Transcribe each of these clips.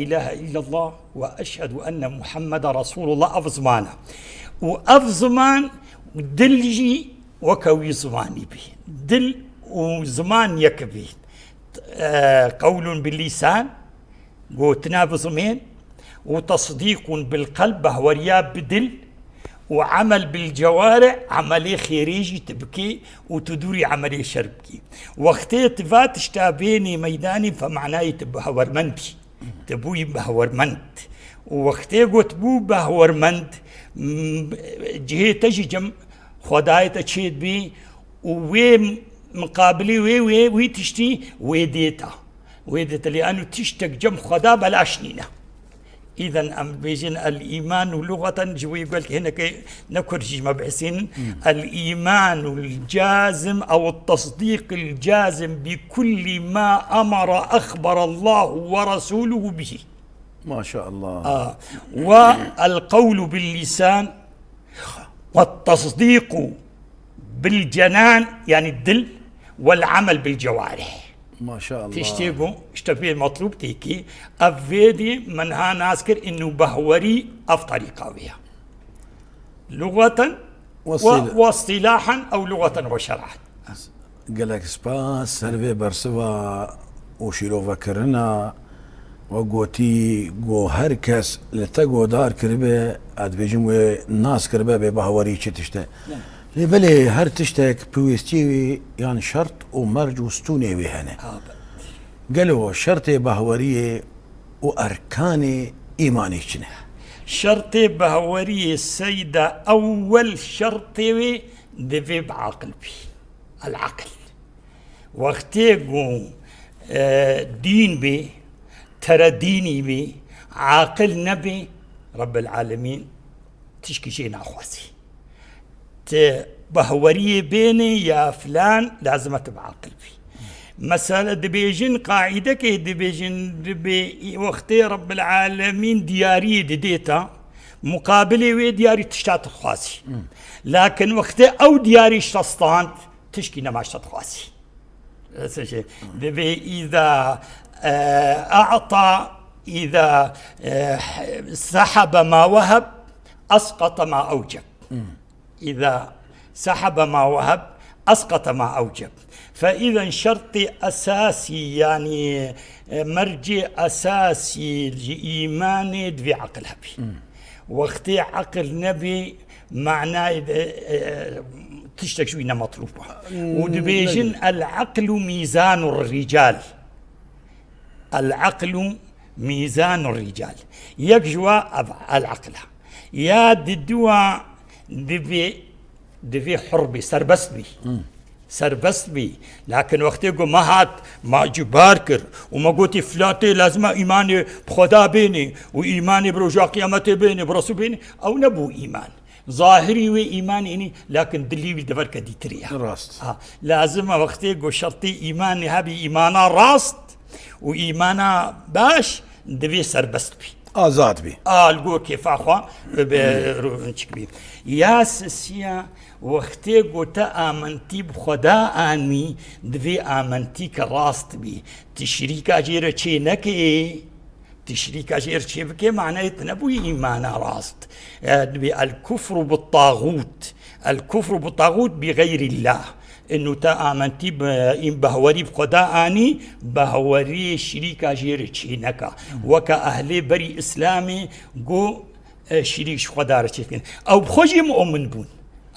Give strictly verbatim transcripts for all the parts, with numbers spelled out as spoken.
ilahe illallah ve eşhedü enne Muhammeden Resulullah ev zimana. Û ev ziman dil jî weke wî zimanî bî. Dil û ziman yek bî. E, qewlun bil lisan, gotina bi zimên, û tesdîqun bil qelb, behweriya bi dil, û emel bil cewarih, emelê xêrê jî tu bikî û tu dûrî emelê şer bikî. Wextê tu va tişta bênî meydanî, fe manayê tu behwermend bî. Tu bûyî behwermend. Û wextê got bû behwermend, m-, cihê te jî cem Xwedayê te çê dibî û wê miqabilê wê, wê, wî tiştî wê dê te. Wê dê te lê eno tiştek cem Xweda belaş nîne. Îden em bêjin el-îmanu luxeten ji wî belkî hinekê ne kurd jî me bihsînin. Hmm. El-îmanul cazim ew tesdîqil cazim bi kulli ma emara exbara Allahu ve Resuluhu bihi. Maşallah. A, ve el-qewlu bil-lisan ve tesdîqu bil-cenan, yani dil, vel-amel bil-cewarih. Maşallah. Tiştê ku işte vê metlûb tê kî, ev vê dî min ha nas kir, inu behwerî ev terîqa wê ye. Luxeten Ve ve, sîl- ve îstilahen ew luxeten ve şer'en. Gelek spas ser vê bersiva û şîrovekirina. We gotî ku her kes li te godar kiribe, ez dibêjim wê nas kiribe bê bahwerî çi tişt e. Ne. Lê belê her tiştek pêwîstiyê wî yan şert û merc û stûnê wî hene. Abet. Gelo şertê bahweriyê û erkanê îmanê çi ne? Şertê bahweriyê seyda ewwel şertê wê divê bi aqil bî. El-aqil. Wextê ku, e, dîn bê, tere dînî bê, aqil nebê, Rebbil Alemîn tişkî jê naxwazî. Ti behweriyê bênê ya filan, lazim e ti bi aqil bî. Mesela dibêjin, qaîdekê dibêjin, dibê wextê Rebbil Alemîn diyariyê didê te, muqabilê wê diyarî tişta dixwazî. Hmm. Lakin wextê ew diyarî şestand, tişkî nema ji te dixwazî. Dibê îza, e, a'ta, îza, e, sehebe ma weheb, esqete ma ewceb. Hmm. Îza sehebe ma weheb, esqete ma ewceb. Fe îzen şertê esasî, yanî, e, mercê esasî ji îmanê divê aqil hebî. Hmm. Wextê aqil nebî, manayê de, e, tiştek ji wî ne metlûb e. Hmm, û dibêjin, ne. El-aqlu mîzanu rical. El-aqlu mîzanu rical. Yek ji wa ev el-aqil e. Ya diduwa divê, divê hur bî, serbest bî. Hmm. Serbest bî. Lakin wextê ku me hat, me icbar kir û me gotî, filan tê lazim e îmanê bi Xweda bênê û îmanê bi roja qiyametê bênê, bi Resûl bênê, ew nebû îman. Zahirî wê îmanê nî, lakin dilî wî deverke dîtirî ye. Rast. Ha, lazim e wextê ku şertê îmanê hebî, îmana rast û îmana baş, divê serbest bî. Azad bî. A, li gor kêfa xwe bi, bi, ro-, çik bî. Ya sisiya, wextê ku te amentî bi Xweda anî, divê amentî ke rast bî. Ti şirîka jê re çê nekê. Ti şirîka jê re çê bikê, manayê ti nebûyî îmana rast. E, divê el kufru bi tağût. El kufru bi tağût bi xeyrîllah. Inu te amentî bi, ên behwerî bi Xweda anî, behwerî şirîka jê re çê neka. Weke ehlê berî Îslamê got, e, şirîk ji Xweda re çê dikin. Ew bi xwe jî mu'min bûn.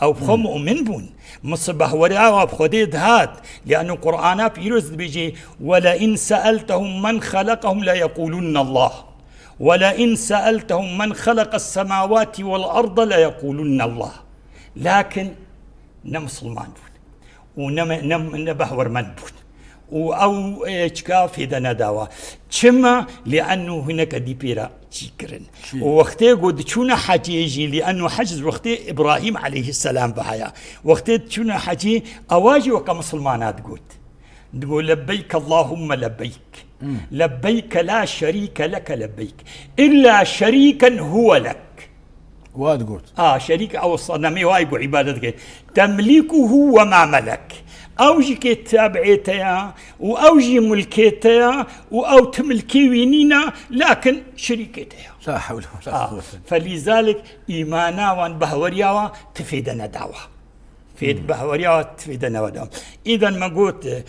Ew bi xwe mu'min bûn. Misal behweriya wa bi Xwedê dihat. Lîanû Qur'ana pîroz dibêje, "Welein seeltehum men xeleqehum leyeqûlunne Allah. Welein seeltehum men xeleqes semawati vel arde leyeqûlunne Allah." Lakin ne misilman bûn û ne me-, ne, ne behwermend bûn. Û ew, e, çika fêde nedawa. Çima? Lîenû hineke dî pê re çî kirin. Çî? Û wextê ku diçûne hecê jî, lîenû hec wextê Îbrahîm aleyhisselam ve haya. Wextê diçûne hecê, ewa jî weke misilmana digot. Digot, "Lebbeyk Allahumme lebbeyk. Hmm. Lebbeyke la şerîke leke lebbeyk. Illa şerîken huwe lek." Wa digot. A, şerîk ew senemê wayî ku îbadet dike. "Temlîkuhu we ma melek." Ew jî kê tabi'ê te ya û ew jî milkê te ya û ew ti milkê wî nîne, lakin şirîkê te ya. La hewle we la Ah, quvwete. Felîzalik îmana wan, bahweriya wan ti fêde nedawa. Fêd-, Hmm. bahweriya wan ti fêde nedawa. Îden me got, e,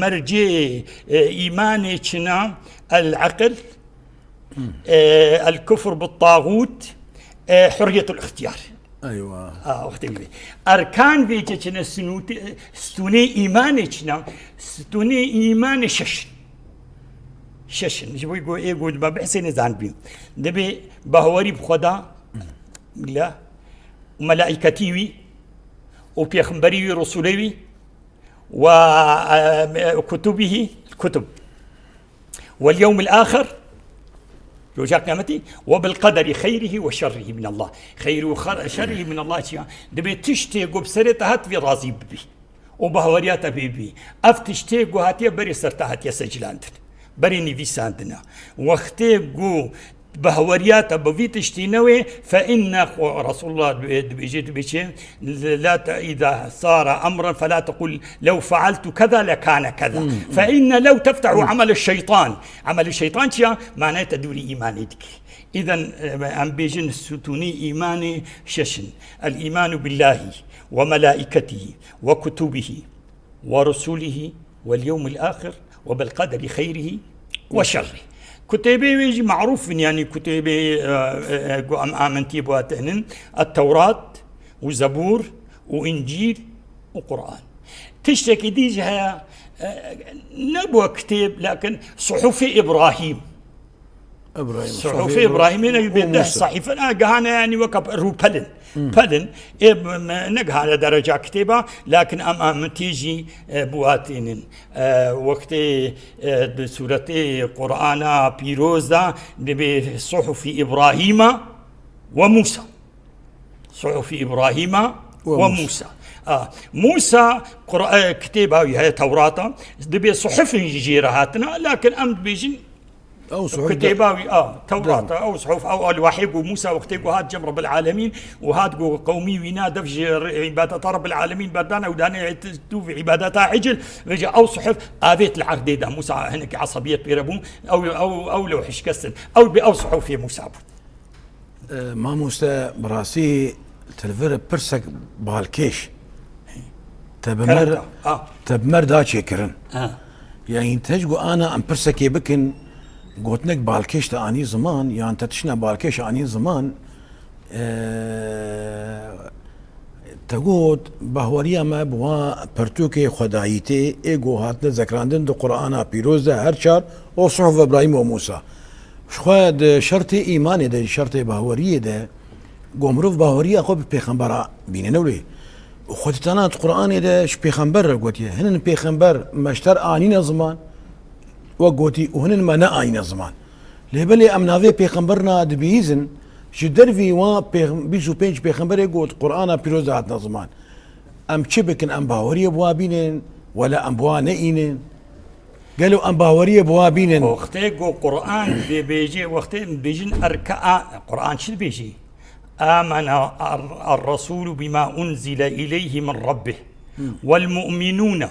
mercê, e, îmanê çina el-eqil, Hmm. e, el-kufr bit-tağût, e, hurriyetul-îxtiyar. Eywa. Ha, wextê wî. Erkan vê çi çine sinûtê, stûnê îmanê çine, stûnê îmanê şeş in. Şeş in. Ji bo go-, ê go-, me bihsê nizan bî. Dibê bahwerî bi Xweda, billah, û melaîketî wî, û pêxemberî wî, resûlê wî, و، آه، كتبه، الكتب، واليوم الآخر، roja qiyameti, وبالقدر خيره وشره من الله. Xeyr û xer-, şerrî min Allah çiya. Dibê tiştê ku bi serê te hat vî razî bibî. Û bahweriya te pê bibî. Ev tiştê ku hatiye berê ser te hatiye secilandin. Berê nivîsandine. Wextê ku bahweriya te bi vî tiştî newê, fe inne xwe Resulullah dibê-, dibêje, dibê çi? La te-, îza sara emran fe la tequl lew fealtu keza lekane keza. Hmm, hmm. Fe inne lew teftehu Hmm. emel şeytan. Emel şeytan çi ya? Manayê te dûrî îmanê dikî. Îden, e, em bêjin stûnî îmanê şeş in. El îmanu billahi ve melaiketihi ve kutubihi ve rusulihi vel yewmil ahir ve bil qederi xeyrihi ve şerrihi. Kutêbê wê jî marûf in, yanî kutêbê, e, e, e, ku em amentî bi wan tênin, et-Tewrat û Zebûr û Încîl û Quran. Tiştekî dî jî heye, e, nebû kitêb, lakin Suhufê Îbrahîm. Îbrahîm, Suhufê Suhufê Îbrahîmê ne Îbrahîm bê û deh Musa. Sehîfe, ne gihane, yanî weke rûpel in. Hmm. Pel in, ê, m-, m-, negihane dereca kitêba, lakin em, em tê jî, e, bi wa tênin. E, wextê, e, di sûretê Qur'ana pîroz de dibê Suhufî Îbrahîma we Musa. Suhufî Îbrahîma We we Musa. Musa. A, Musa, Qur-, e, kitêba wî heye Tewrata, dibê suhufin jî jê re hatine, lakin em dibêjin Ew suhuf de Kitêba wî, a, Tewrata, Dem. ew suhuf, ew elwahê ku Musa wextê ku hat cem Rebbil Alemîn û hat ku qewmî wî na dev ji re-, îbadeta Rebbil Alemîn berdane û danê tu îbadeta icil, vêca ew suhuf avêt li erdê de Musa hinekî esebiyet pê re bû, ew, ew, ew lewh şikestin. Ew bi ew suhufê Musa bû. E, mamoste, bi rastî te li vir pirsek balkêş. Te bi mer, Kerem, a. te bi mer da çêkirin. A. Yanî te ji ku ana em pirsekê bikin, gotinek balkêş te anî ziman, yan te tiştine balkêş anî ziman, e, te got, bahweriya me bi wa pirtûkê xwedayîtê, ê ku hatine zekrandin di Qur'ana pîroz de her çar, o suhuf Îbrahîm û Mûsa. Ji xwe di şertê îmanê de, şertê bahweriyê de, ku mirov bahweriya xwe bi pêxembera bîne, ne wê? Û xwe dîtana di Qur'anê de ji pêxember re gotiye. Hinin pêxember me ji te re anîne ziman, wek gotî, û hinin me neanîne ziman. Lê belê em navê pêxemberina dibihîzin, ji dervî wa pêx-, bîst û pênc pêxemberê got Qur'ana pîroz de hatine ziman. Em çi bikin? Em baweriyê bi wa bînin, wela em bi wa neînin? Gelo em baweriyê bi wa bînin? Wextê ku Qur'an dibêje, wextê em dibêjin erka-, a, Qur'an çi dibêje? Amena ar-, ar-Resûlu bima unzile ileyhi min rabbih. Hmm. Vel mu'minûne.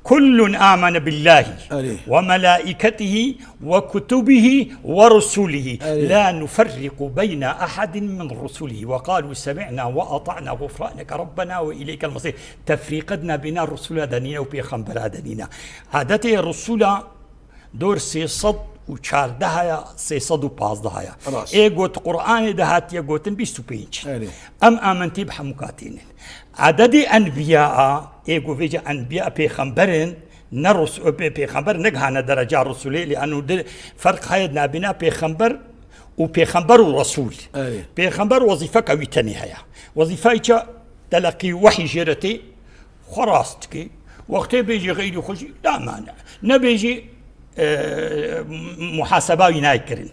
Kullun amene billahi Erê. ve melaiketihi ve kutubihi ve rusulihi. Erê. La nuferriqu beyne ahadin min rusulihi. Ve qalu semi'na ve ata'na ğufraneke rabbena ve ileykel masir. Tefrîqe di nabêna Resûla de nîne û Pêxembera de nîne. Adetê Resûla dor sê sed û çardeh ya, sê sed û pazdeh ya. Rast. Ê got Qur'anê de hatiye gotin bîst û pênc. Erê. Em amentî bi hemû katînin. Adedê enbiya a, ê got vêca enbiya pêxember in, ne Res-, pê-, pêxember negihane dereca Resûlê, lê eno di ferq heye di nabêna pêxember û pêxember û Resûl. Erê. Pêxember wezîfeka wî tenê heye. Wezîfeyê çi? Teleqî wehî jê re tê, xwe rast dike. Wextê bêjî xeyrî xwe jî, la mane. Nebêjî, e, muhaseba wî nayê kirin.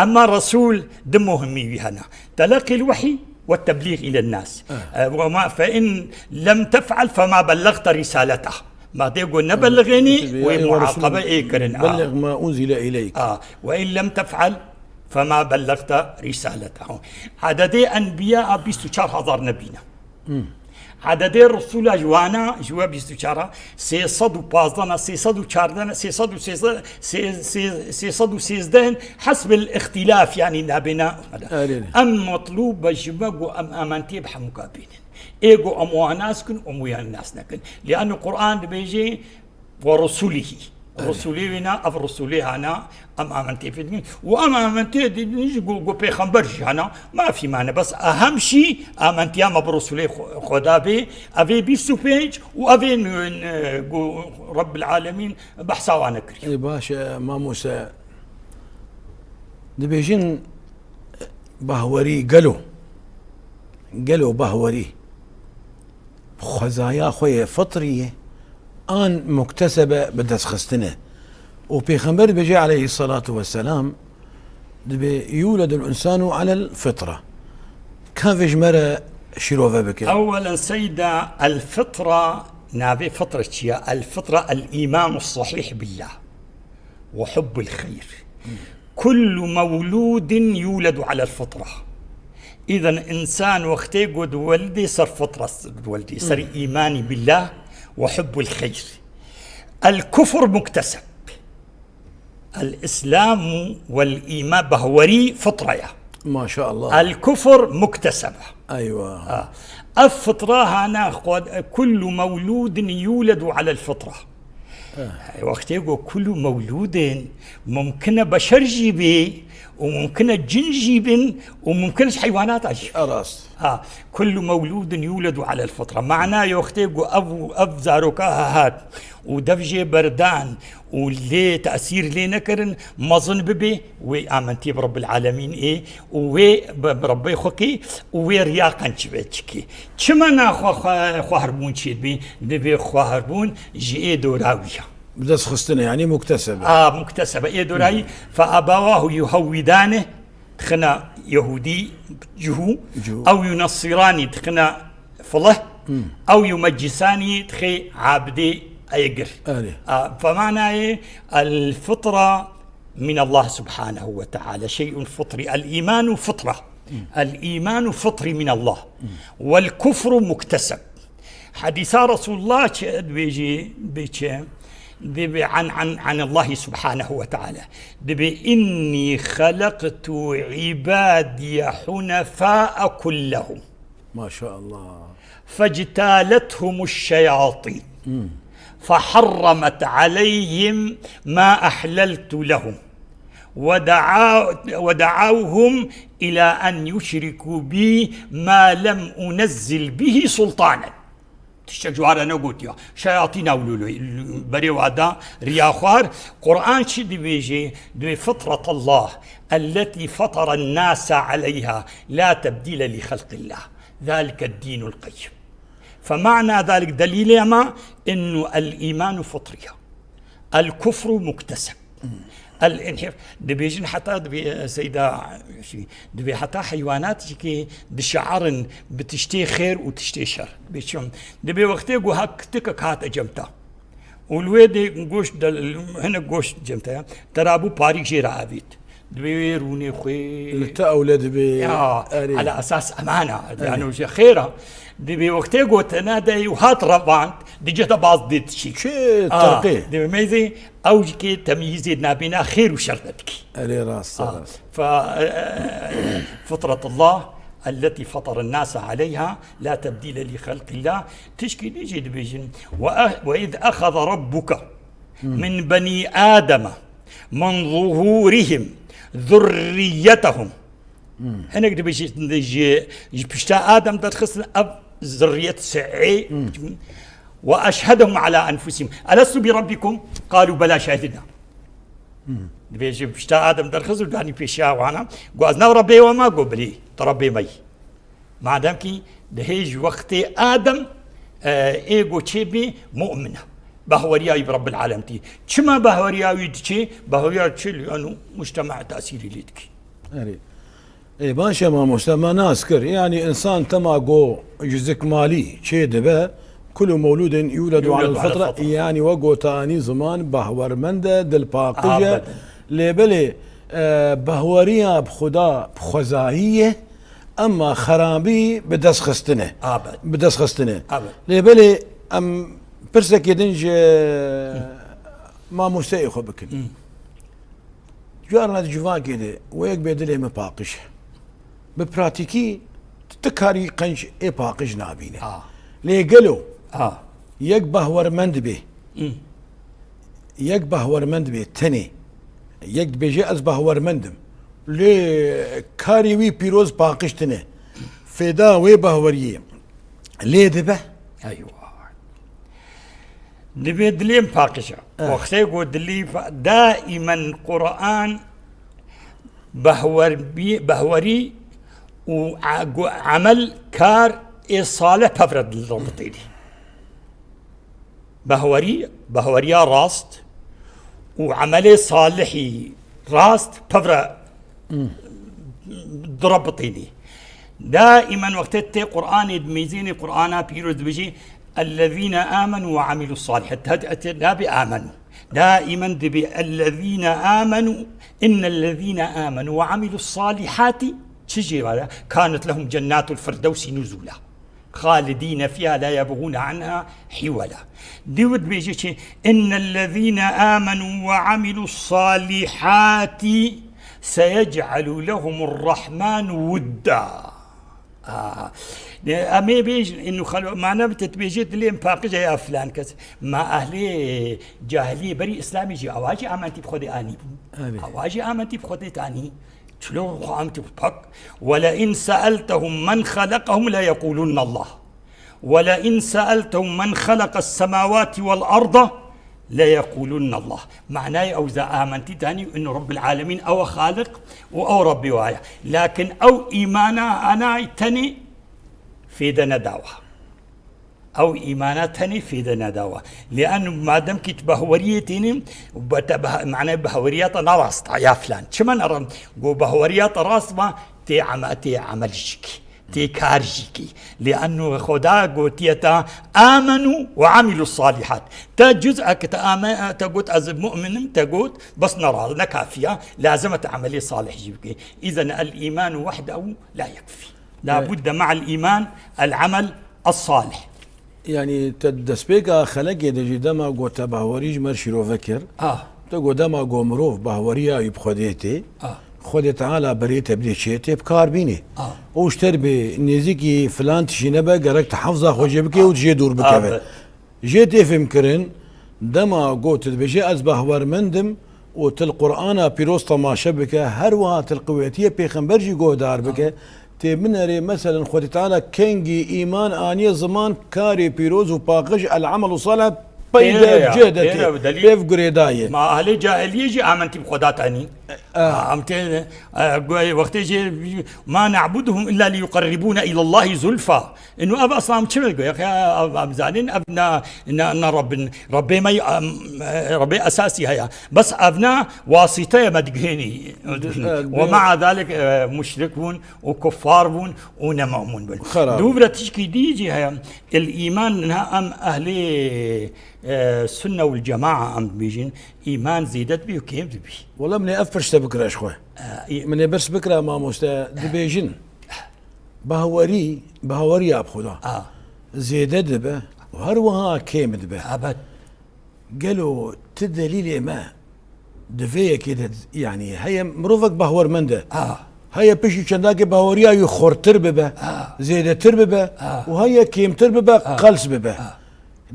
Emma Resûl di muhimî wî hene. Teleqî l-wehî ve teblîg îlen nas. Eh. E, ve ma, fe in lem tef'al fe ma bellexte rîsaleta. Ma dê got nebelixênî, Eh, wê ya muaqebe Resûl, ê kirin. Ah. Belliğ ma unzile ileyk. Ah. Ve in lem tef'al fe ma bellexte rîsaleta. Adedê enbiya a bîst û çar hezar nebîne. Hmm. Ededê Resûla ji wana, ji we bîst û çar, sê sed û pazdeh ne, sê sed û çardeh ne, sê sed û sêzdeh, sê-, sê-, sê sed û sêzdeh in, hesbil îxtîlaf, yanî nabêna. Erê. Em metlûb e ji me ku em amentiyê bi hemûka bînin. Ê ku em wan nas kin, em wiyan nas nekin. Lîanî Quran dibêje, ورسله. Erê. Resûlê wê ne, ev Resûlê hana, em amentê pê dikin. Û em amentê didin jî ku, ku pêxember jî hana, mafî mane. Bes ehem şî, amentiya me bi Resûlê xwe-, Xweda bê. Ev ê bîst û pênc û ev ê nû-, n-, ku Rebbil Alemîn behsa wan nekiriye. Ê, baş e, mamose. Dibêjin bahwerî gelo. Gelo bahwerî. Xwezaya xwe yê fitrî ye, an muktesebe bi destxistine. Û Pêxember dibêje aleyhissalatu vesselam, dibê, "Yuledul insanu alel fitra." Ka vê ji me re şîrove bike. Ewelen seyda, el fitra, navê fitra çi ye? El fitra el îmanu sahîh billah. وحب الخير. كل مولود يولد على الفطرة. إذن إنسان وقتê ku diwelidê ser fitra diwelidê, ser îmanî billah ve hubbul xeyr. El kufr mukteseb. El Îslamu vel îman, bahwerî fitra ya. Maşallah. El kufr muktesebe. Eywa. Ha. Ev fitra hana xwe, kullu mewludin yuledu alel fitra. Eh. Wextê ku kullu mewludin, mumkin e beşer jî bê, û mumkin e cin jî bin, û mumkin e ji heywanata jî. E rast. Ha, kullu mewludin yuledu alel fitra. Mana wextê ku ev, ev zaroka hat û dev jê berdan û lê tesîr lê nekirin, mezin bibe, wê amentî bi Rebbil Alemîn ê û wê bi, bi Rebbê xwe kê û wê riya qenc ve çikê. Çima na xwe, xwe, xweherbûn çêdibî? Divê xweherbûn ji ê dora wî ya. Bi dest xistine, yanî muktesebe. A, muktesebe. Ê dorayî, fe abawahu yuhewwidane, dixina Yehûdî, cihû, Cihû. Ew yunessîranî, dixina filih, ew yumeccisanî, dixê abidê egir. Erê. A, fe manayê el fitra min Allah subhanehu ve teala. Şey'un fitri. El îmanu fitra. El îmanu fitri min Allah. Vel kufru mukteseb. Hedîsa Resulullah çi dibêjî, bi çi? Dibê an, an, an Allahi subhanehu ve teala. Dibê, "Inni xelaqtu ibadiye hunefa'a kullehum." Maşallah. Fectalethumuş şeyatin. Feharramet aleyhim ma ehleltu lehum. Ve da'a-, ve da'awhum ila en yuşriku bi ma lem unezzil bihi sultanen. Tiştek ji wan re negotiya. Şeyatîna û lûlû-, berê wa da riya xwar. Quran çi dibêje? Dibê fitretallah elletî feteren nase aleyha la tebdîle li xelqillah. Zalike dînul qeyyim. Fe ma'na zalik delîlê me innu el îmanu fitriya. El kufru mukteseb. El inhif-, dibêjin heta dibê, e, seyda, şey, dibê heta heywanat jî kê dişe'erin bi tiştê xêr û tiştê şer. Dibê çi? Dibê wextê ku hak tikek hate cem te. Û li wê dê goşt de, hinek goşt cem te ya. Te rabû parîk jê re avêt. Dibê wê rûnê xwe. Li te ewle dibê. Ya, erê. Ala esas emana. Erê. Yani, o şey xêra. Dibê wextê gotine de û hat revand, dice te baz dê diçî. Çi A, tirqê? Dibê meyzê, ew jî kê temyîzê nabêna xêr û şer de dikî. Erê rast, A, rast. Fe, e, e, fitretullah, elletî feteren nase aleyha, la tebdîle li xelqillah. Tişkî dî jî dibêjin. Ve eh-, ve iz ehaza rabbuke min benî Ademe, min zuhûrihim, zurriyetehum. Hinek dibêjin ji, ji pişta Adem derxistin ev zurriyet se'ê. Ve eşhedehum ala enfusihim. Elestu bi rabbikum? Qalu bela şehidna. Dibêje pişta Adem derxist û danî pêşiya wana. Go ez nav Rebbê we me? Go bilî, tu Rebbê me yî. Madem ki dihê ji wextê Adem, e, ê go çê bî mu'min e. Bahweriya wî bi Rebbil Alem tî. Çima bahweriya wî diçê? Bahweriya çi? Liyanu mujtema tesîrî lê dikî. Erê. Ê, baş e mamoste, me nas kir. Yani insan tema go ji zikmalî çê dibe, kullu mewludin yuledu Yuledu alel alel fitra, fitra. Yani we gotanî ziman bahwermend e, dilpaqij e. Abadan. Lê belê, e, bahweriya bi Xuda, bi xwezayî ye, Emma xerabî bi dest xistine. Abet. Bi dest xistine. Abet. Lê belê em pirsekê din ji mamosteyê xwe bikin. Carna di civakê de we yek bê dilê min paqij e. Bi pratîkî tu karî qenc ê paqij nabîne. A. Lê gelo A. yek bahwermend bê, yek bahwermend bê tenê, yek dibêje ez bahwermend im. Lê karê wî pîroz paqij tine. Fêda wê bahweriyê lê dibe. Eywa. Dibê dilê min paqij e. Eh. Wextê ku dilî pa-, daîmen Quran behwer-, behwerî û a-, gu-, emel kar ê salih pevre dilrobitênî. Behwerî, behweriya rast û emelê salihî rast pevre dirobitênî. Daîmen wextê tê Quranê dimeyzênê Qurana pîroz dibêjî, "Ellezîne amenu ve amilus salihat." Te, te, te nabê amenu. Daîmen dibê, "Ellezîne amenu, innellezîne amenu ve amilus salihati." Çi jê vare? "Kanet lehum cennatul firdevsi nuzula. Xalidîne fîha la yebğûne anha hiwela." Dî wî dibêje çi? "Innellezîne amenu ve amilus salihati seyec'elu lehumur rahmanu wudda." Aa. Ne, em ê bêjin, inu xelo-, mane bi te dibêje dilê min paqij e ya filan kes. Ma ehlê cahiliyê berî Îslamê jî ewa jî amentî bi Xwedê anî bûn. Evet. Ewa jî amentî bi Xwedê anî. Çilo xwe amentî bi pak. "Wele in seeltehum men xelekehum le yekulunne Allah. Wele in seeltehum men xeleqes semawati vel arda le yekulunne Allah." Manayê ew za amentî danî inu Rabbil Alemîn ew e Xaliq û ew Rabbê wa ye. Lakin ew îmana anay tenê fêde nedawa. Ew îmana tenê fêde nedawa. Lê en madem kî tu behweriyê tênê, be te beh-, manayê behweriya te ne rast a ya filan. Çima ne rast? Go behweriya te rast ba, tê eme-, tê emel jî kî. Tê kar jî kî. Lê ennu Xweda gotiye te amenu ve amilus salihat. Te cüz'ek te ame-, te got ez mu'min im, te got, bes ne rast, ne kafiya. Lazim e te emelê salih jî bikî. Îzen el îmanu wehdehu la yekfî. La budde ma'al îman el amel es salih. Yanî te destpêka xelekê de jî dema got te bahwerî ji me re şîrove kir. Ah. Te got dema got mirov bahweriya wî bi Xwedê tê. Ah. Xwedê Teala berê te bidê çê tê bi kar bînê. Ah. Û ji ter bê nêzîkî filan tişî nebe gerek te hefza xwe jê bike û jê dûr bikeve. Ah, be- Jê tê fêmkirin, dema got tu dibêje ez bahwermend im û til Qur'ana pîroz temaşe bike, her wiha til qewetiye pêxember jî guhdar bike, tê binerê meselen Xwedê Teala kengî îman aniye ziman karê pîroz û paqij el amelu salih peyde Têre ya, cih de têre tê, bi delîl. Pêv girêdaye. Ma ehlê cahiliyê jî amentî bi Xweda tenî. Em tê, e, go-, wextê jê, "Ma na'buduhum illa liyuqerribûne ilallahi zulfa." Inu ev aslam çi me goya? Ya, ev, em zanin, ev na, na, na Rabbin, Rabbê me, em, e, Rabbê esasî heye. Bes ev na wasîteye me digihênî. Evet, Ve ma'a zalik, e, muşrik bûn û kuffar bûn û nemamûn bûn. Xerab. Dûvre tişkî dî jî heye. El îman niha em ehlê, e, sunne û cemaa em dibêjin. Îman zêde dibî û kêm dibî. Wela min ê ev pirse bikira ji xwe. Min ê birs bikira mamoste, dibêjin. Bawerî, baweriya bi Xuda. A. Zêde dibe û her wiha kêm dibe. Ebed. Gelo ti delîlê me di vê yekê de, yanî heye mirovek bawermend e. A. Heye piştî çendakê baweriya wî xurtir bibe, A. zêdetir bibe A. û heye kêmtir bibe, A. qels bibe. A.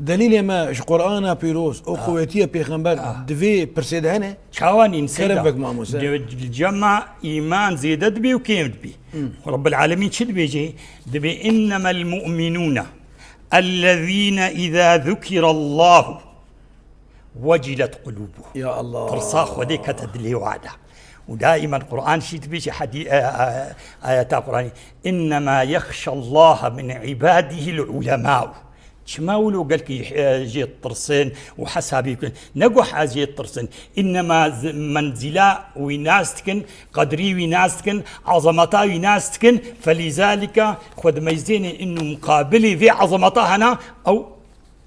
Delîlê me ji Qur'ana pîroz û qewetiya pêxember A. di vê pirsê de hene? Çawa nîn Kerem seyda? bek mamoste. Di cema îman zêde dibê û kêm dibî. Rabbil Alemîn çi dibêje? Dibê innemel mu'minûne ellezîne izâ zukirallahu vecilet qulûbuhum. Ya Allah. Tirsa Xwedê kete dilê wa de. Û daîmen Quran şî dibêje hedî-, e, e, ayeta Quranî. Innema yexşallaha min ibadihil ulemau. Çima wilo gelkî, e, jê tirsin û hesabî bikin? Ne got ez jê tirsin. Innema z-, menzila wî nas dikin, qedrî wî nas dikin, azameta wî nas dikin. Felîzalika xwe dimeyzêne innu muqabilî vê azameta hena ew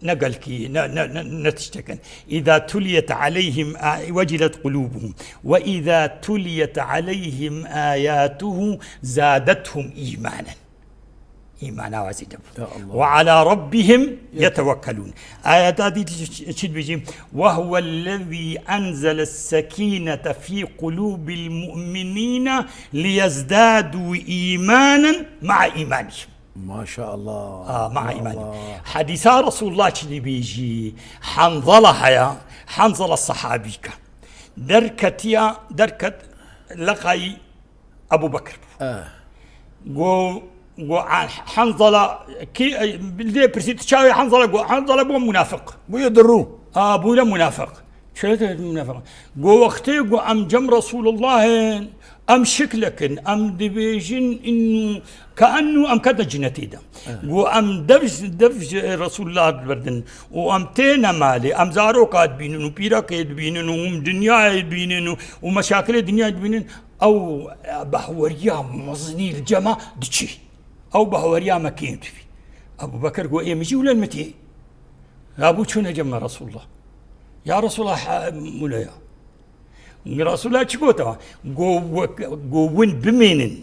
ne gelkî, ne, ne, ne, ne tiştek in. "Îza tuliyet aleyhim a-, vecilet qulûbuhum. Ve îza tuliyet aleyhim ayatuhu zadethum îmanen." Îmana wazî de bû. Ya Allah. "Ve ala rabbihim yetewekkelûn." Ayeta dî çi, çi dibêjî? "Ve huvellezî enzeles sekînete fî qulûbil mu'minîne liyezdâdû îmanen ma'a îmanihim." Maşallah. Aa, ma'a Ya îmanihim. Allah. Hadîsa Resulullah çi dibêjî? Hanzala haya, Hanzala sahabîka. Derketiya, derket leqayî Ebu Bekir bû. Eh. Go, go, a, Hanzala, kî, e, lê pirsî tu çawa yî Hanzala, go, Hanzala bû munafiq. Bûye dirû. A, bûye munafiq. Çi dibêjî munafiq? Go wextê go em cem Resulullahên, em şiklekin, em dibêjin innu, ke'ennu em ketine cinetê de. Evet. Go em dev, dev ji Resulullah diberdin. Û em têne malê, em zaroka dibînin û pîrekê dibînin û em dinyayê dibînin û, û meşakilê dinyayê dibînin. Ew, e, behweriya mezinî li cema diçî. Ew behweriya me kêm dibî. Ebu Bekir got, "Ê min jî wile min tê." Ya bû çûne cem me Resulullah. Ya Resulullah, he, wile ya. Resulullah çi gote? Go, wek-, go win bimênin,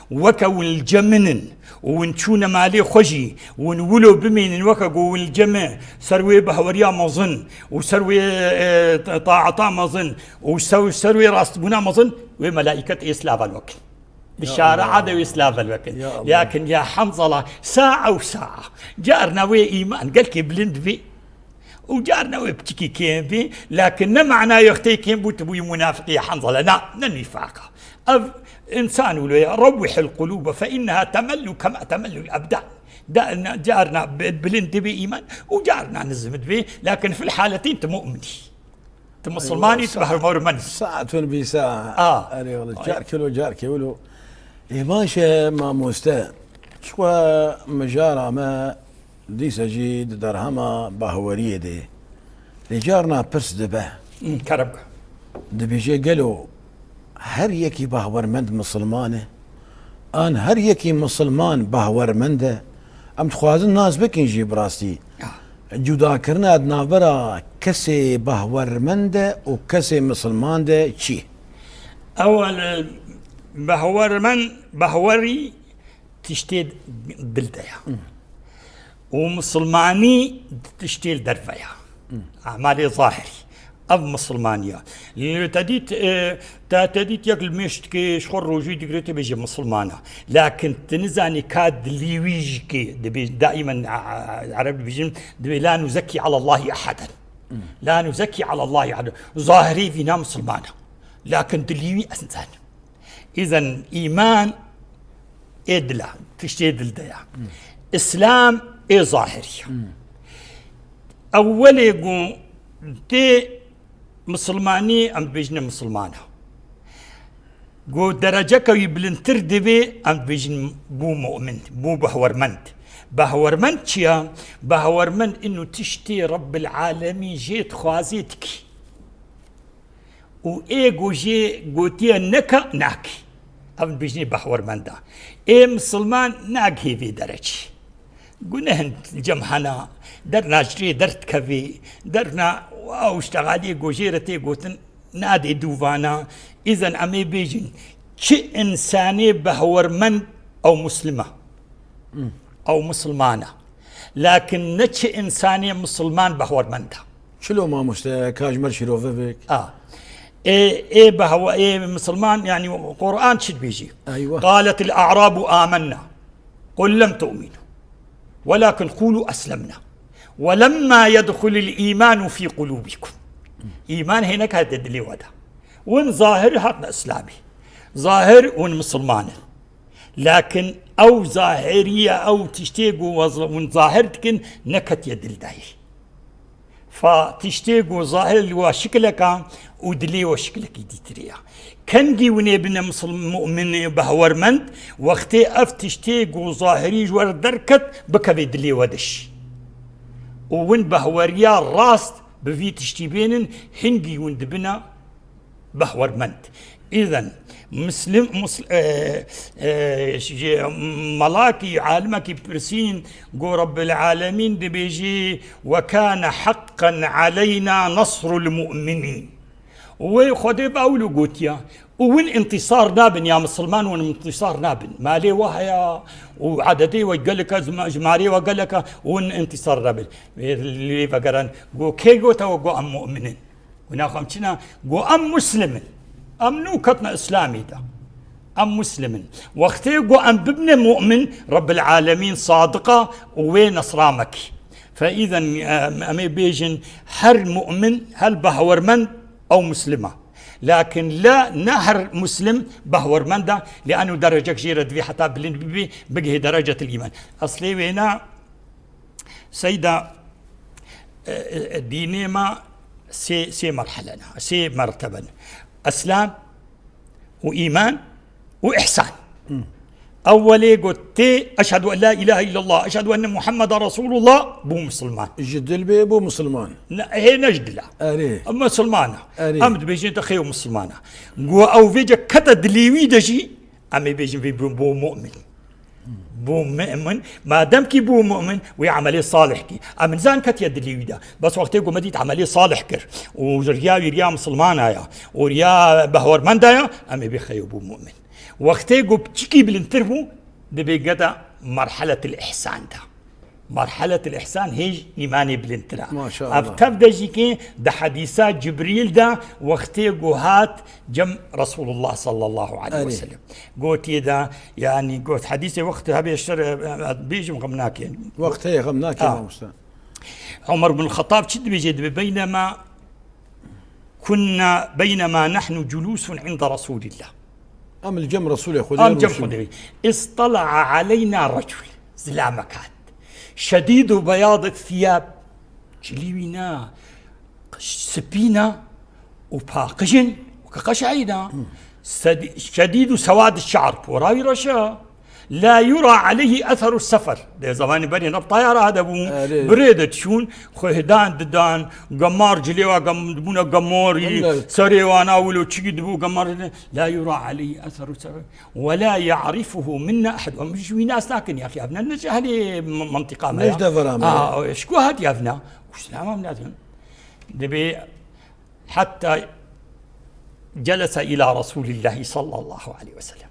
weke win li cem min in. Û win çûne malê xwe jî, win wilo bimênin, weke go win li cem me, ser wê behweriya mezin, û ser wê, e, ta-, taata mezin, û ser, ser wê rastbûna mezin, wê melaîket ê silav helwekin. Bi Ya şaria Allah. de wê silav helwekin. Ya Allah. Lakin ya Hanzala, saa ew saa. Carna wê îman gelkê bilind bî. Û carna wê piçikî kêm bî. Lakin ne manayê wextê kêm bû, tu bûyî munafiqî ya Hanzala. Na, ne nîfaqa. Ev însan wilo ye. Rewwihil qulûbe fe inneha temellu kema temellul ebdan. Da, na, carna bi-, bilind dibê îman û carna nizm dibê. Lakin fil haletîn tu mu'minî. Tu misilmanî, tu behwerimen î. Saetun bi saa. A. Erê wele, Ay. Carkê wilo, carkê wilo. Ê baş e, mamoste. Çiqwe mijara me dîse jî di derhema bahweriyê de. Lê carna pirs dibe. Hı, kerem ke. Dibêje gelo her yekî bahwermend misilman e? An her yekî misilman bahwermend e? Em dixwazin nas bikin jî bi rastî. Ya. Cudakirina di navbera kesê bahwermend de û kesê misilman de çi? Ewel, e, bahwermend, bahwerî tiştê dil de ya. Hmm. Û misilmanî tiştê li derve ya. Hmm. Emalê zahirî. Ev misilmanî ya. Lê te dît, e, te, te dît yek li mêş dike, ji xwe rojî digire, tu bêje misilman e. Lakin tu nizanî ka dilî wî jî kê. Dibê, daîmen, a, a, Ereb dibêjin, dibê, "La nuzekî alallahî eheden." Hmm. "La nuzekî alallahî eheden." Zahirî vîna misilman e. Lakin dilî wî ez nizanim. Îzen îman ê dila, tiştê dil de ya. Hmm. Îslam ê zahirî ya. Hmm. Ewwelê ku tê misilmanî, em dibêjine misilman e. Ku dereceke wî bilindtir dibe, em dibêjin bû mu'min, bû behwermend. Behwermend çi ya? Behwermend ino tiştê Rebbil Alemîn jê dixwazê dikî. Û ê ku jê gotiye neke, nakî. Ev dibêjinê behwermend e. Ê misilman nagihê vê derecî. Guneh in cem hena, derna ji rê derdikevê, derna ew ştexaliyê ku jê re tê gotin, nadê dûvana. Îzen em ê bêjin, çi însanê behwermend ew muslim e. Hmm. Ew misilman e. Lakin ne çi însanê misilman behwermend e. Çilo mamoste, ka ji me şîrove vek. A. Ê, ê behwe-, ê misilman, yanî Qur'an çi dibêjî? Eywa. "Qaletil a'rabu amenna. Qul lem tu'minu. Welakin qulu eslemna. Welemma yedhulil imanu fî qulubikum." Îman hênek hate dilê we de. Win zahir hatine Îslamî. Zahir win misilman in. Lakin ew zahiriye, ew tiştê ku waz-, hûn zahir dikin, neketiye dil de yê. Fa tiştê ku zahir li wa şikileka û dilê wa şikilekî dîtirê ya. Kengî hûn ê bine misil-, mu'min, behwermend, wextê ev tiştê ku zahirî ji we re derket, bikeve dilê we de jî. Û hûn behweriya rast bi vî tiştî bênin, hingî hûn dibine behwermend. Îzen, Muslim, Mus-, e, e, ji melakî, alimekî pirsîn, got, Rabbil Alemîn dibêjî, "Ve kâne haqqen aleyna nasrul mu'minîn." Wê Xwedê bi ewlo gotiya. Û win intîsar nabin, ya misilman win intîsar nabin. Malê we heye û ededê we gelek e, jima-, jimarê we gelek e, win intîsar nabin. Wê lê vegeran, got, kê gote we got em mu'min in? Got, naxwe em çi ne? Got, em muslim in. Em nû ketine Îslamê de. Em muslim in. Wextê got em bibine mu'min, Rabbil Alemîn sadiq e û wê nesra me kî. Fe îzen, em, em ê bêjin, her mu'min, her behwermend, ew muslim e. Lakin la, ne her muslim behwermend e, lê eno derecek jê re divê heta bilind bibê, bigihê derecetil îman. Eslê wêne, Seyda, e, e, dînê me sê, sê merhele ne, sê mertebe ne. Eslam û îman û îhsan. Ewwelê got tê, "Eşhedü en la ilahe illallah, eşhedü enne Muhammeden Resulullah", bû misilman. Ji dil bê bû misilman. Ne, hê ne ji dila. Erê. Em misilman e. Erê. Em dibêjin te xêyo misilman e. Got ew vêce kete dilê wî de jî, em ê bêjin vê bû, bû mu'min. Bû mu'min. Madem kî bû mu'min, wê emelê salih kî. Em nizan ketiye dilê wî de. Bes wextê ku me dît emelê salih kir û ji riya wî riya misilmana ya û riya behwermenda ya, em ê bê xeyo bû mu'min. Wextê ku piçikî bilindtir bû, dibê gede merheletil îhsan de. Merheletil îhsan hêj îmanê bilindtir e. Maşallah. Ev tev de jî kê di hedîsa Cibrîl de wextê ku hat cem Resulullah sallallahu aleyhi ve sellem. Gotiye de, yani, got, hedîsê wext hebe şer, e, e, bêjim xem nake. Wext heye, xem nake, Ha. mamoste. Ömer bin Xettab çi dibêje, dibe, "Beynema kunna, beynema nahnu culusun inda Resulillah." Em li cem Resulê Xwedê Em cem rûşin. Xwedê. "İstala'a aleyna recul." Zilamek hat. "Şedîdu beyadit thiyab." Cilî wî ne, spî ne û paqij in, weke qeşayî ne. Sed-, şedîdu sewad şe'r, pora wî reş e. La yura aleyhi etheru sefer. Dê zemanî berî ne bi tayara hebûn, Erê. birê de çûn, xwe hidan didan, gemar cilê wa gem-, dibûne gemarî, Wele. serê wana wilo çikî dibû gemar. La yura aleyhi etheru sefer. Ve la ya'rifuhu minna ehad. Em ji wî nas nakin, ya xi, evne ne ji ehlê m-, mentiqa me Ne ya. ji devera me Aa, ya. ji ku hat ya evne? Û silama em nadin. Dibê hatta celese ila Resulillahi sallallahu aleyhi ve sellem.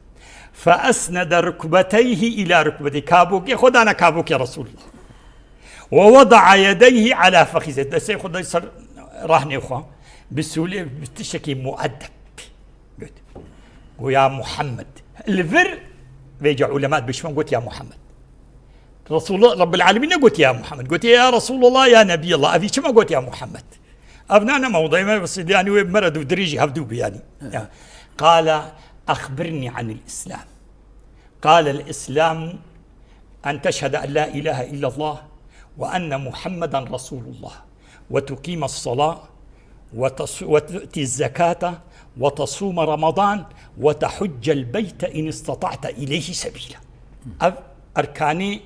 Fe esnede rukbeteyhi ila rukbeteyhi. Kabokê xwe dane kabokê Resulullah. Ve veda'a yedeyhi ala fexize. Destê xwe de ser rahnê xwe. Bi sûlê, bi tiştekî mueddeb. Got. Got, "Ya Muhammed." Li vir vêca ulema dibêjin got, "Ya Muhammed." Resulullah Rabbil Alemîn ne got, "Ya Muhammed." Got, "Ya Resulullah, ya Nebiyallah." Evî çima got, "Ya Muhammed"? Ev ne, ne mewdayê me, bes, yani, wê mere du dirêjî hevdu bi, yani. Ya. Qala, "Axbirni anil Islam." قال: الإسلام أن تشهد أن لا إله إلا الله وأن محمدا رسول الله وتقيم الصلاة وتص-، وتؤتي الزكاة وتصوم رمضان وتحج البيت إن استطعت إليه سبيلا. Ev erkanê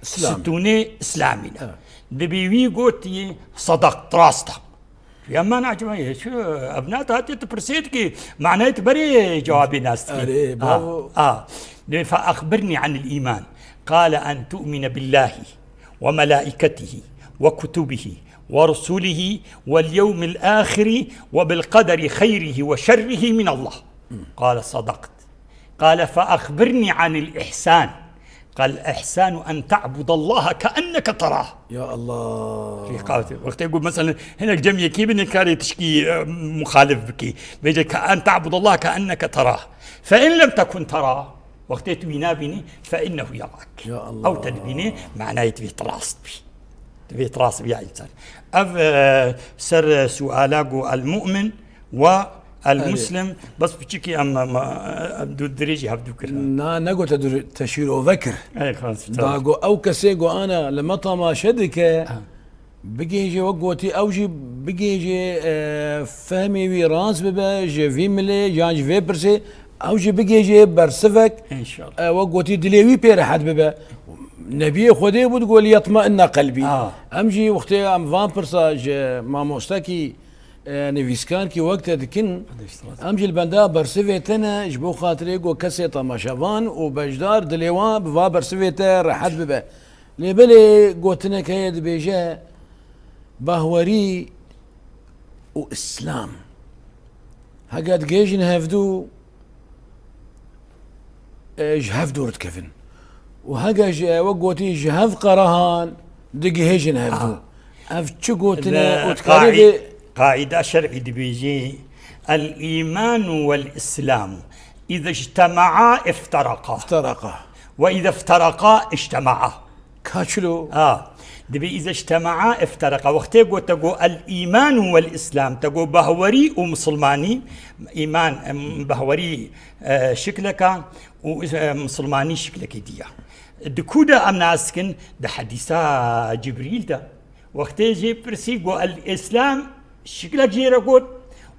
Îslam. Stûnê Îslamî ne. Evet. Dibî wî gotî, "Sadaqt, rast e." Ya mana cima ye, şu, ev ne, ta tu pirsê dikî, manayê tu berê cewabê nas dikî. Erê, Ha, bavo. ha. Dê, "Fe axbirnî anil îman." Qale en tu'mine billâhi ve melâiketihi ve kutubihi ve rusulihi vel yevmil âhiri ve bil qaderi xeyrihi ve şerrihi min Allah. Qale sadakt. Qale fe axbirnî anil ihsan. Qal ihsanu en ta'budallaha keenneke terah. Ya Allah. Rîqawtê. Wextê ku, mesela, hinek cem yekî binê karê tişkî, e, muxalif bikî. Bêje ke en ta'budallaha keenneke terah. Fe in lem tekun terah. Wextê tu wî nabînî, fe innehu yarak. Ya Allah. Ew te dibînî, manayê divê tu rast bî. Divê tu rast bî ya însan. Ev, e, ser, e, suala ku el mu'min, Wa el Erê. Muslim, bes piçikî em, em, em du dirêjî hevdu kir. Na, negote du, te şîrove kir. Ey, xalas, Da tamam. Go ew kesê go ana li me tamaşe dike, Ha. bigêje wek gotî ew jî bigêje, e, fehmê wî rast bibe, ji vî milê yan ji vê pirsê, ew jî bigêje bersivek, İnşallah. e, wek gotî dilê wî pê rehet bibe. Nebiyê Xwedê bû digo, "Liyetmainne qelbî." Ha. Em jî wextê em van pirsa ji mamostekî e, nivîskar kî wek te dikin, em jî li benda bersivê te ne, ji bo xatirê ku kesê temaşevan û beşdar dilê wan bi va bersivê te rehet bibe. Lê belê gotinek heye dibêje, bahwerî û Îslam. Heke digihêjin hevdû, e, ji hev dûr dikevin. Û heke ji, e, wek gotî, ji hev qerehan digihêjin hevdû. Ah. Ev çi gotin e û dikarî vê qaîda şer'î dibêjî, "El-îmanu wel-îslamu, îza ictema'a ifteraqa. Ifteraqa. Ve îza ifteraqa ictema'a." Ka çilo? A, dibê îza ictema'a ifteraqa. Wextê got te got el-îman û wel-îslam, te got bahwerî û misilmanî, îman, em, bahwerî, e, şikleka û, e, misilmanî şiklekî diya. Di ku de em nas dikin? Di hedîsa Cibrîl de. Wextê jê pirsî got el-îslam şiklek jê re got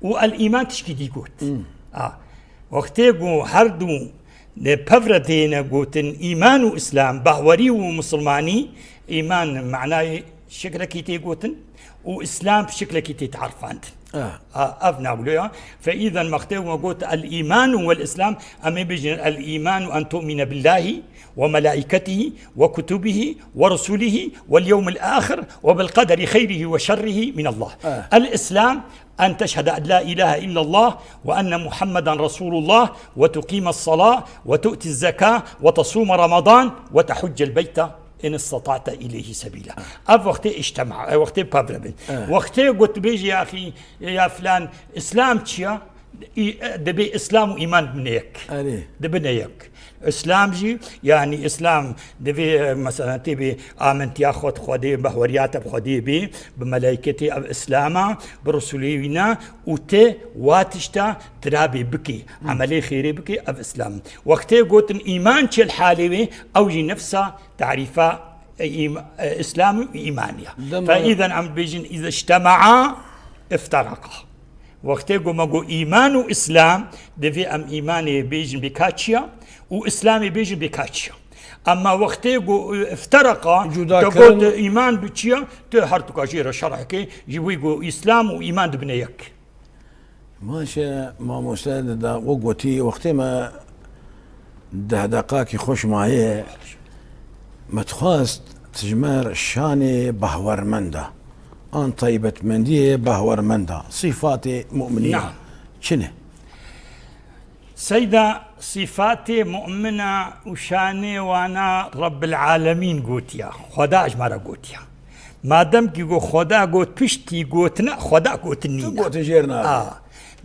û el-îman tişkî dî got. Hmm. A, wextê ku her du Lê pevre têne gotin îman û îslam, bahwerî û misilmanî, îman manayê şiklekî tê gotin û îslam şiklekî tê tarifandin. Ah. A, ev navloya. Fe îzen mextê we got el-îman û wel-îslam, em ê bêjin el-îman û en tu'mine billahî ve melaîketihî ve kutubihî ve rusulihî vel yewmil axir ve bil qederi xeyrihî ve şerrihî min Allah. Ah. El-îslam أن تشهد أن لا إله إلا الله وأن محمدا رسول الله وتقيم الصلاة وتؤتي الزكاة وتصوم رمضان وتحج البيت إن استطعت إليه سبيلا. Ev wextê îctema, ev wextê pevre bin. Evet. Wextê got bêjî, ya axî, ya filan, Îslam çi ya? Î-, dibê Îslam û îman bine yek. Erê. Dibine yek. Îslam jî, yanî Îslam divê, e, mesela tê bê amentiya xwe di Xwedê, behweriya te bi Xwedê bê, bi meleyketê ev Îslam a, bi Resulê wî ne û te wa tişta tira bê bikê, Hmm. emelê xêrê bikê, ev Îslam. Wextê gotin îman çi li halê wê, ew jî nefsa tarîfa, e, îm-, e, Îslam û îmanî ya. Dema Fe îzen em bêjin, îze îctema'a ifteraqa. Wextê ku me got îman û îslam, divê em îmanê bêjin bê ka çi ya û îslamê bêjin bê ka çi ya. Ema wextê ku, e, îftereqa, Cuda te kirin. got îman bi çi ya, tu her tu ka jê re şerh ke, ji wî ku îslam û îman dibine yek. Baş e, mamoste, da we gotî, wextê me deh deqakî xweş maye, me dixwest tu ji me re şanê bahwermenda an taybetmendiyê bahwermenda, sîfatê mu'minî ya Naam. çi ne? Seyda, sîfatê mu'mina û şanê wana Rabbil Alemîn gotiya, Xweda ji me re gotiya. Madem kî got Xweda got piştî gotina, Xweda gotin Tu nîne. gotin jêr nayê. A,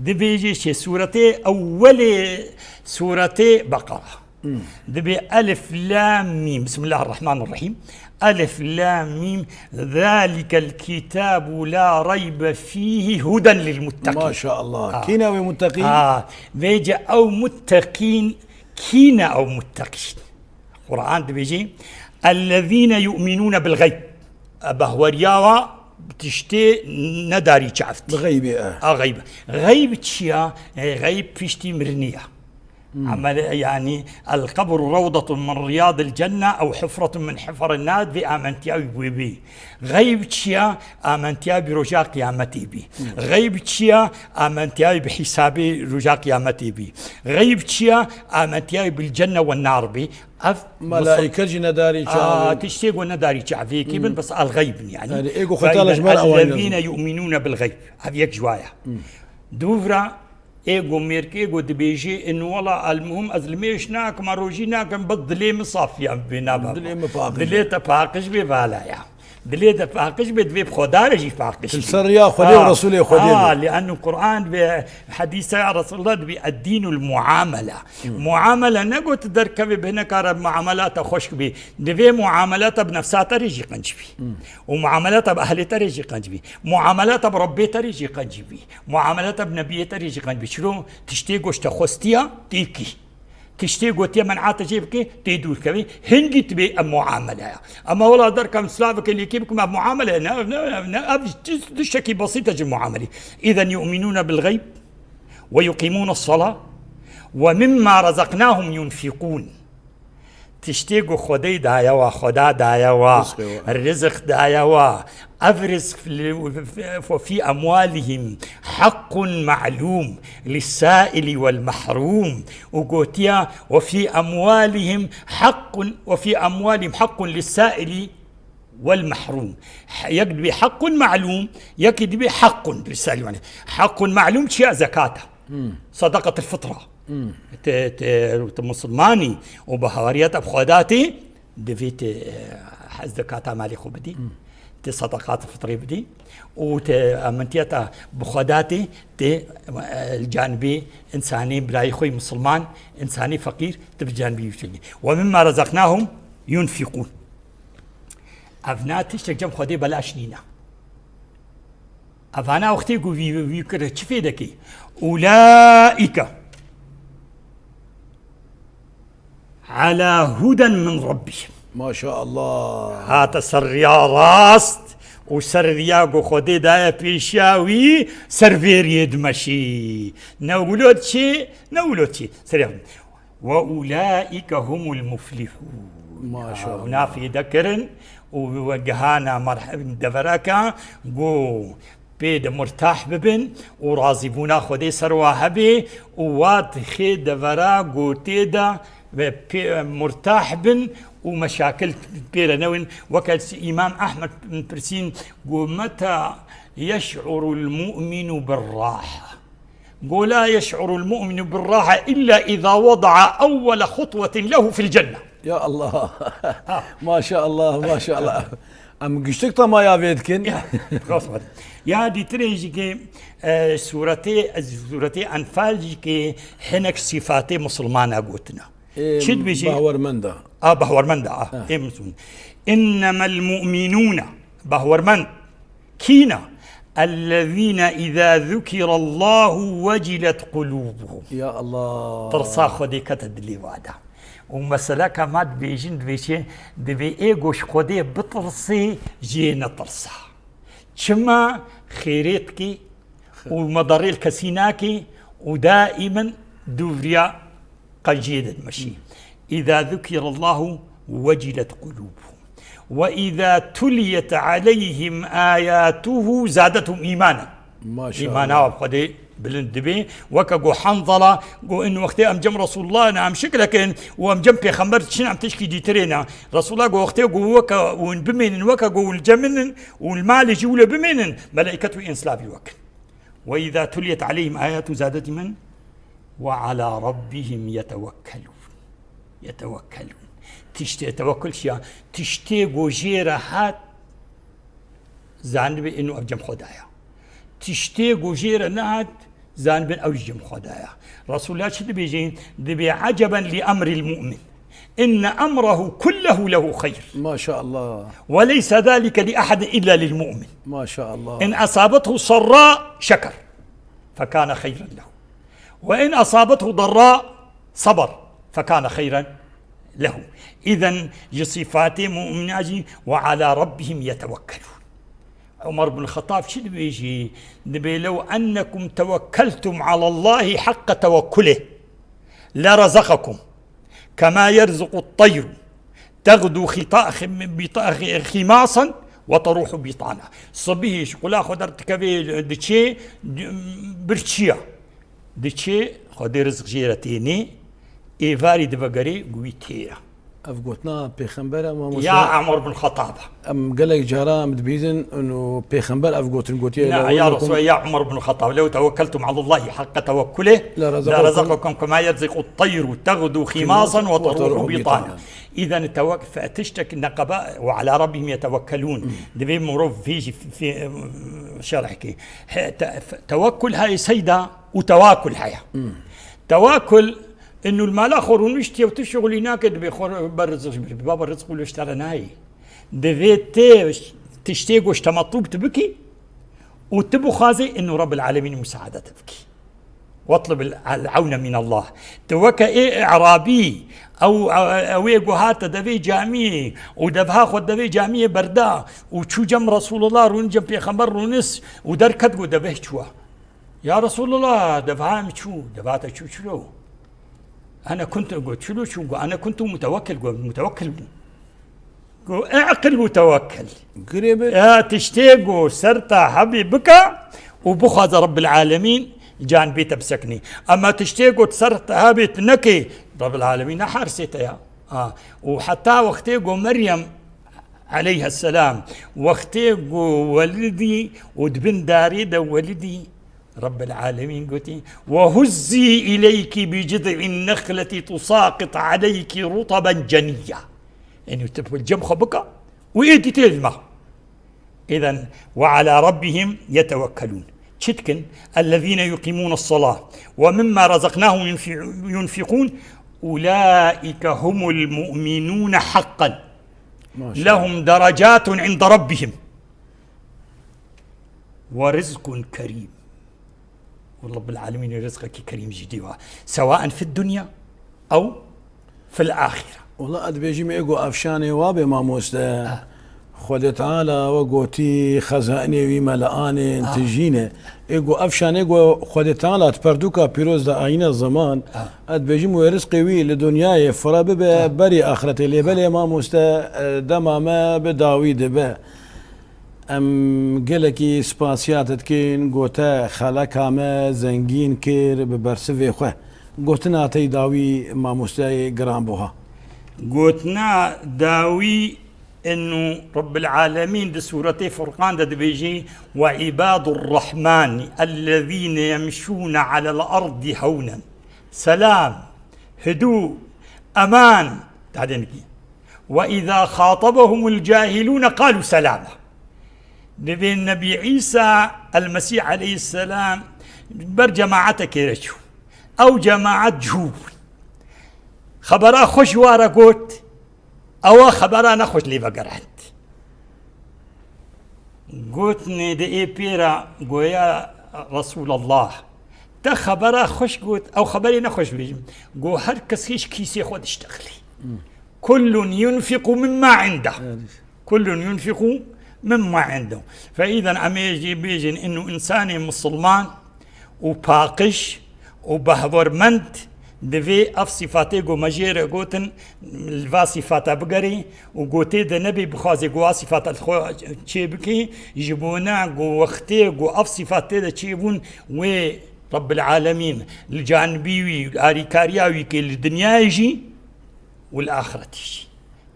dibêje çi, sûretê ewwelê sûretê Beqera. Hmm. Dibê Elif Lam Mîm. Bismillahirrahmanirrahîm. Elif Lam Mîm. Zalikel kitabu la raybe fîhi huden lil mutteqîn. Maşallah. A. Kî ne wê mutteqîn? A, vêce ew mutteqîn, kî ne ew mutteqîn? Quran dibêje, "Ellezîne yu'minûne bil xeyb." Behweriya wa tiştê nedarî çav tî. Bi xeybê, e. A xeyb. Xeyb çi ya? E, xeyb piştî mirinê ya. Hmm. Emel, yanî, "El qebru rawdatun min riyadil cenne ew hufratun min hufarin nar", vê amentiya wî wê bî. Xeyb çi ya? Amentiya bi roja qiyametê bî. Hmm. Xeyb çi ya? Amentiya bi hîsabê roja qiyametê bî. Xeyb çi ya? Amentiya bil cenne wen nar bî. Ev Melaîke jî nedarî Aa, çavê. tiştê ku nedarî çavê kî bin, Hmm. bes el xeyb in, yanî. Yanî, ê ku Xweta li ji me re awan Ellezîne yazin. yu'minûne bil xeyb. Ev yek ji wa ye. Hmm. Dûvra, ê ku mêrkê ku dibêjê, in wela, el muhim, ez limêj nakim, a rojî nakim, bes dilê min safiya bê nava. Dilê min paqij Dilê be. te paqij bê, vala ya. Dilê te paqij bê, divê bi Xweda re jî paqij Tu bê. ser riya Xwedê û Ha, Resûlê Xwedê ha, bê. Li ennu Quran ve hedîsa ya Resulullah dibê, "Eddînul muamele." Hmm. Muamele ne got derkevê bi hineka re muamelata xweşk bê. Divê muamelata bi nefsa te re jî qenc bî. Hmm. Û muamelata bi ehlê te re jî qenc bî. Muamelata bi Rebbê te re jî qenc bî. Muamelata bi nebiyê te re jî qenc bî. Çilo tiştê goşte xwestiya têkî. Tiştê gotiye men'ate jê bike, tê dûr kevî. Hingî dibê ev muamele ya. Ama wela derkevim silaveke lêkê bikim, ev muamele ne, ne, ne, ne, ev tişt-, tiştekî besît e ji muamelî. Îzen yu'minûne bil xeyb. Ve yuqîmûne salâ ve mimmâ razaqnâhum yunfiqûn. Tiştê ku Xwedê daye wa, Xweda daye wa, Rizqê wa. Riziq daye wa. Ev rizq li, وفي أموالهم حق معلوم للسائل والمحروم. û gotiya, وفي أموالهم حق، وفي أموالهم حق للسائل والمحروم. Yek dibê حق معلوم, yekî dibê حق للسائل والمحروم. حق معلوم çiya zekata. Sadaqat el-fitra. Te, te, te Musulmanî û bahariyet ev Xweda tê, divê te, e, zekata malê xwe bidî. Te sadaqat fitrê bidî. û te amintiyeta bi Xweda tê, te, e, li canibê insanê birayê xwe yê Musulman, insanê feqîr, te bi canibê wî çêkî. ومما رزقناهم ينفقون. Ev na tiştek cem Xwedê belaş nîne. Evana wextê ku vî, vî kir çi fê dekê? أولئك على هدى من ربهم. Maşallah. Hate ser riya rast û ser riya ku Xwedê daye pêşiya wî, ser vê riyê dimeşî. Ne wilo diçî, ne wilo diçî. Ser riya. وأولئك هم المفلحون. Maşallah. Ew nafê dekirin û we gihana merhe-, devereke ku pê de murtah bibin û razîbûna Xwedê ser wa hebê û wa dixê devera ku tê de ve pê murtah bin û meşakil pê re newin. Weke Îmam Ehmed pirsîn ku, متى يشعر المؤمن بالراحة؟ Go, لا يشعر المؤمن بالراحة إلا إذا وضع أول خطوة له في الجنة. Ya Allah. Ha. Maşallah, maşallah. Em giştik temaya vê dikin. Ya, rast var. Ya dîtirê jî ke, e, sûretê, sûretê Enfal jî ke hinek sîfatê Musulmana gotina. Ê, Çi dibêjî? Bahwermenda. A, bahwermenda, a. Ha. Ê Musulman. إنما المؤمنون. Bahwermend. Kîna? الذين إذا ذكر الله وجلت قلوبهم. Ya Allah. Tirsa Xwedê kete dilê wa de. Û meseleka ma dibêjin, dibêjê, divê ê goş Xwedê bitirsê, jê netirsa. Çima xêrê dikî û medarê li kesî nakî û daîmen dûvriya Qenciyê de dimeşî. إذا ذكر الله وجلت قلوبهم وإذا تليت عليهم آياته زادتهم إيمانا. Maşallah. Îmana Xwedê bilind dibe. Weke go Hanzala go, in wextê em cem Resulullah ne, em şiklekin û em cem pêxember diçin, em tişkî dîtirê ne. Resulullah go wextê go weke hûn bimênin, weke go hûn li cem min in û li malê jî wilo bimênin, melaiket wî ên silavî wekin. وإذا تليت عليهم آياته زادتهم إيمانا وعلى ربهم يتوكلون. يتوكلون. Tiştê tewekul çi ya? Tiştê ku jê re hat, zanibin inu ev cem Xwedaya. Tiştê ku jê re nehat, zanibin ew jî cem Xwedaya. Resulullah çi dibêje? Dibê, عجبا لأمر المؤمن. إن أمره كله له خير. Maşallah. وليس ذلك لأحد إلا للمؤمن. Maşallah. إن أصابته سراء شكر فكان خيرا له. وإن أصابته ضراء صبر فكان خيرا له. إذن ji sîfatê mumîna jî, وعلى ربهم يتوكلون. Umar bin Xettab çi dibêjî? Dibê, لو أنكم توكلتم على الله حق توكله لرزقكم كما يرزق الطير تغدو خطا-، خم-، بط-، خ-، خماصا وتروح بطانا. Sibihê ji qula xwe derdikevê, diçê, di-, birçiya. Diçê, Xwedê rizq jê re tênê, êvarî divegerê, gu wî têra. Ev gotina pêxembera, mamoste? Ya Umar bin Xettab. Em gelek cara em dibîzin, û pêxember ev gotin gotiye, Na, لو ya أنكم Resulallah, ya Umar bin Xettab, لو توكلتم على الله حق توكله لرزقكم لرزقكم كما يرزق الطير تغدو خماصا وتروح بطانا. إذن توك-، fe-, tiştek neqeba, وعلى ربهم يتوكلون. Divê mirov vê jî f-, f-, şerh ke. He, te-, f-, tewekkul heye seyda û tewakul heye. Tewakul, inu li mala xwe rûniştiye û tu şixulî nake, dibê xwe ber rizq ji baba rizq û li ji te re nayê. Divê tê tiştê goş te metlûb tu bikî û tu bixwazê inu Rebbil Alemîn musaade te bikî. واطلب العون من الله. Tu weke ê Erabî, ew, ew ê ku hate devê camiyê û devha xwe devê camiyê berda û çû cem Resulullah, rûn cem pêxember rûnis û derket ku deveh çûwa. Ya Resulullah, devha em çû, devha te çû çilo? Ene kuntu, go çilo çû, go ene kuntu mutewekkil, go mutewekkil bû. Go e'qil û tewekkel. Girê bi. Ya tiştê go ser te hebê bike û bixwaze Rabbil Alemîn can bê te bisekinî. Ema tiştê go ser te hebê tu nekê, Rabbil Alemîn nehersê te ya. Ha. Û heta wextê go Meryem aleyhisselam, wextê go welidî û di bin darê de welidî, Rabbil Alemîn gotî, "Ve huzzi ileyki bi ciz'in nexleti tusaqit aleyki rutaben ceniyya." Yanî tu bi cem xwe bika û êdî tê li me. Îzen, "Ve ala rabbihim yetewekkelûn." Çi dikin? "Ellezîne yuqîmûne salâ ve mimma razaknahum yunfi-, yunfikûn. Ulâike humul mu'minûne haqqan. Maşallah. Lehum derecatun inde rabbihim." Ve rizqun kerîm. Û Rabbil Alemîn rizqekî kerîm jî dî wa. Sewaen fid dunya ew fil ahire. Wela ez dibêjim ê go ev şanê wa bê mamoste. Ha. Xwedê Teala we gotî xezainê wî me li anên Ha. tijîne. Ê go ev şanê go Xwedê Teala di perdûka pîroz de ayîne ziman. Ha. Ez dibêjim wê rizqê wî li dinyayê fire bibe Ha. berî axretê. Lê belê mamoste, e, dema me bi dawî dibe. Em gelekî spasiya te dikin, go te xeleka me zengîn kir bi bersivê xwe. Gotina te yî dawî mamosteyê giranbuha. Gotina dawî inu Rabbil Alemîn di Sûretê Furqan de dibêjî, "Ve îbadur Rahmanî ellezîne yemşûne alel erdî hewnen." Selam, hidû, eman, dadên ki. "Ve izâ xatabahumul cahilûne qalû selâma." Divê Nebî Îsa el-Mesîh aleyhisselam ber cemaetekê re çû. Ew cemaet cû bûn. Xebera xweş ji wa re got, ewa xebera nexweş lê vegerand. Gotinê de ê pê re goya, "Resûlallah, te xebera xweş got, ew xeberê nexweş bêjim." Go, "Her kes hêj kîsê xwe diştexilî. Kullun yunfiqu mimma indeh." Evet. Kullun yunfiqu mimma indeh. Fe îzen em ê jî bêjin, inu însanê misilman û paqij û behwermend divê ev sîfatê ku me jê re gotin, li va sîfata bigerî û gotê de nebê bixwazê ku a sîfata li xwe çê bikî, ji bo ne ku wextê ku ev sîfat tê de çêbûn, wê Rabbil Alemîn li canibî wî, li arîkariya wî kê li dinyayê jî û li axretî jî.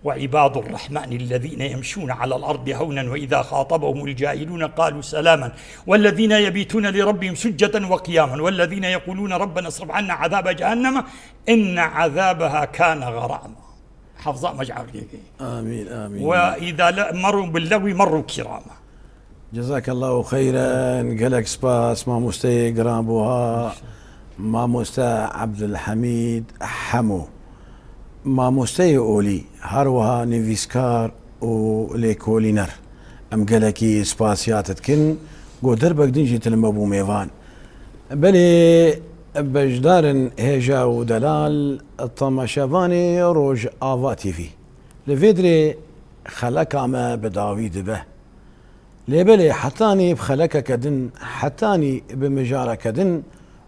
وعباد الرحمن الذين يمشون على الأرض هونا وإذا خاطبهم الجاهلون قالوا سلاما والذين يبيتون لربهم سجدا وقياما والذين يقولون ربنا اصرف عنا عذاب جهنم إن عذابها كان غراما. حفظة مجعل. آمين، آمين. وإذا ل-، مروا باللغو مروا كراما. Cezakallahu xeyren, gelek spas, mamosteyê giranbuha, mamoste Ebdulhemîd Hemo. Mamosteyê olî, her wiha nivîskar û lêkolîner. Em gelekî spasiya te dikin, ku derbek din jî tu li me bû mêvan. Belê beşdarin hêja û delal, temaşevanê Rojava T V. Li vê dirê xeleka me bi dawî dibe. Lê belê hetanî bi xelekeke din, hetanî bi mijareke din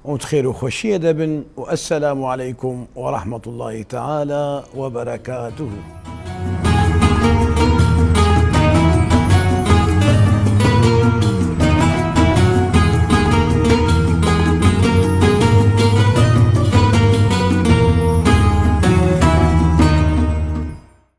û di xêr û xweşiyê de bin û esselamu aleykum ve rahmetullahi teala ve berekatuhu.